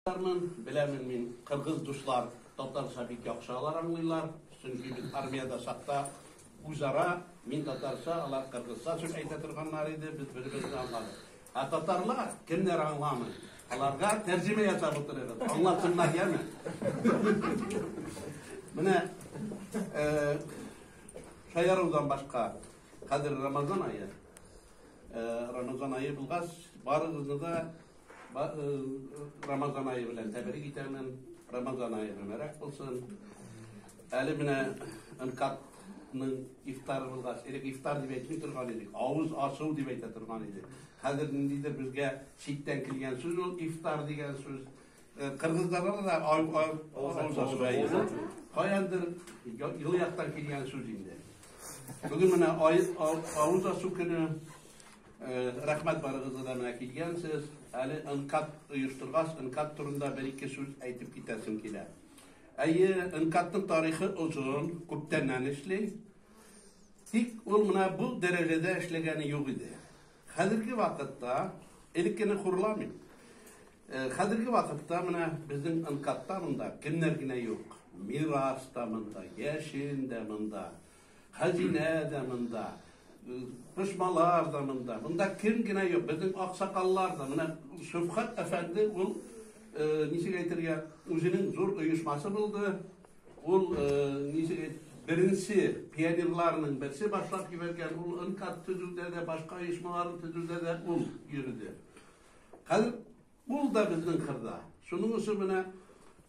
Бармын, беләмен мин, кыргыз дуслар татарча бик яхшы алар аңлыйлар, чөнки без армиядә чакта үзара мин татарча, алар кыргызча сүз әйтә торганнар иде, без бер-беребезне аңладык. Ә татарлар кемнәр аңламый? Аларга тәрҗемә ясап утырыгыз, аңлатсыннар, яме? Менә шаярудан башка, хәзер Рамазан ае. Рамазан ае булгач, барыгызны да Рамазан ае белән тәбрик итәмен. Рамазан ае мөбарәк булсын. Әле менә НКАТның ифтары булгач, элек ифтар дип әйтми торган идек, авыз ачу дип әйтә торган идек. Хәзер ниндидер безгә читтән килгән сүз ул ифтар дигән сүз. Кыргызларда да авыз ачу әйе. Каяндыр ел яктан килгән сүз инде. Бүген менә авыз ачу көне. Рәхмәт барыгызга да менә килгәнсез. Әле НКАТ оештыргач, НКАТ турында бер-ике сүз әйтеп китәсем килә. Әйе, НКАТның тарихы озын, күптәннән эшли. Тик ул менә бу дәрәҗәдә эшләгәне юк иде. Хәзерге вакытта, элеккене хурламыйм. Хәзерге вакытта менә безнең НКАТта монда кемнәр генә юк. Мирас та монда, Яшен дә монда, Хәзинә дә монда, пышмалар да монда. Монда кем генә юк, безнең аксакаллар да. Менә Шөфкать әфәнде ул, ничек әйтергә, үзенең зур оешмасы булды. Ул, ничек әйт, беренче пионерларның берсе башлап җибәргән. Ул НКАТ төзүдә дә, башка оешмаларны төзүдә дә ул йөрде. Хәзер Ул да безнең кырда. Шуның өчен менә,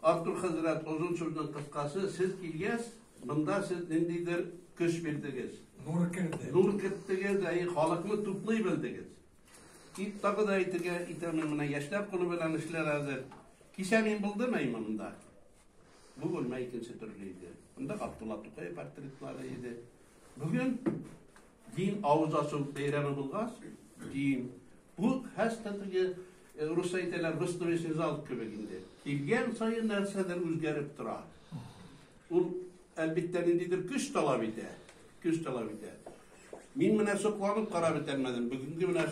Артур хәзрәт, озын сүзнең кыскасы, сез килгәч, монда сез ниндидер көч бирдегез. Нур керде. Нур керттегез, әйе, халыкны туплый белдегез. И тагы да әйтергә итәмен, менә яшьләр кулы белән эшләр әзер. Кичә мин булдым әйме монда. Бу бүлмә икенче төрле иде. Монда Габдулла Тукай портретлары иде. Бүген дин авыз ачу бәйрәме булгач, дин Бу хәтта теге русча әйтәләр, выставочный зал кебек инде. Килгән саен нәрсәдер үзгәреп тора. Ул әлбәттә ниндидер көч таләп итә. Көч таләп итә. Мин менә сокланып карап бетермәдем. Бүгенге менә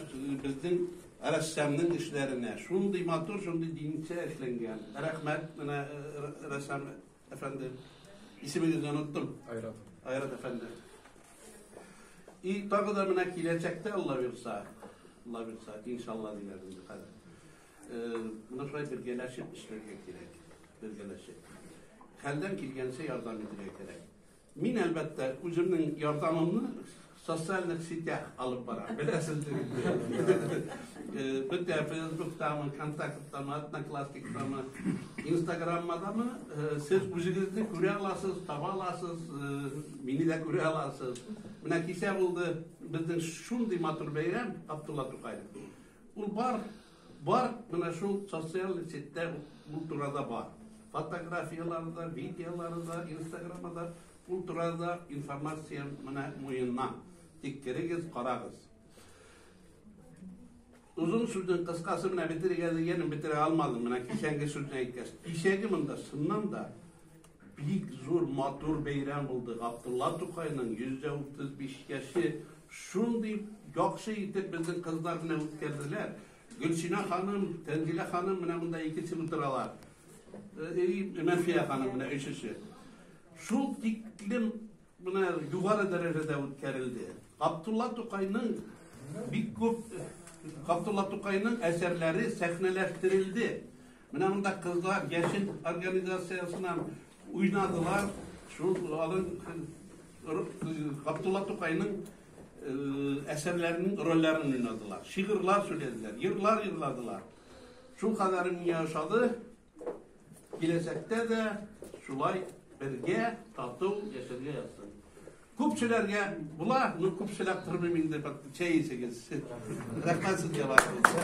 безнең рәссамның эшләренә шундый матур, шундый динчә эшләнгән. Рәхмәт менә рәссам әфәнде. Исемегезне оныттым. Айрат. Айрат әфәнде. И тагы да менә киләчәктә Алла бирса, Алла бирса, иншалла диләр инде хәзер. Менә шулай бергәләшеп эшләргә кирәк. Бергәләшеп. Хәлдән килгәнчә ярдәм итәргә кирәк. Мин әлбәттә үземнең ярдәмемне социальных сетях алып барам. Беләсездер инде. Бөтә Фейсбуктамы, Контакттамы, Одноклассниктамы, Инстаграммадамы, сез үзегезне күрә аласыз, таба аласыз, мине дә күрә аласыз. Менә кичә булды безнең шундый матур бәйрәм Абдулла Тукаев. Ул бар, бар менә шул социаль сетьтә ул турада бар. Фотографияләре дә, видеолары да, Инстаграмда да ул турада информация менә муеннан. Тик керегез, карагыз. Озын сүзнең кыскасы менә бетерергә дигәнем бетерә алмадым. Менә кичәнге сүзне әйткәч. Кичәге монда чыннан да бик зур матур бәйрәм булды. Габдулла Тукайның 135 яше шундый яхшы итеп безнең кызлар белән үткәрделәр. Гөлсинә ханым, Тәнзилә ханым менә монда икенче утыралар. Мәнфия ханым менә өченче. Шул тиклем менә югары дәрәҗәдә үткәрелде. Габдулла Тукайның бик күп Габдулла Тукайның әсәрләре сәхнәләштерелде. Менә монда кызлар Яшел организациясеннән уйнадылар. Шул аның Габдулла Тукайның әсәрләренең рольләрен уйнадылар. Шигырьләр сөйләделәр, йырлар йырладылар. Шул кадәр миңа ошады. Киләчәктә дә шулай бергә тату яшәргә язсын. Күп сөйләргә була, но күп сөйләп тормыйм инде, чәй эчегез. Рәхмәт сезгә барыгызга.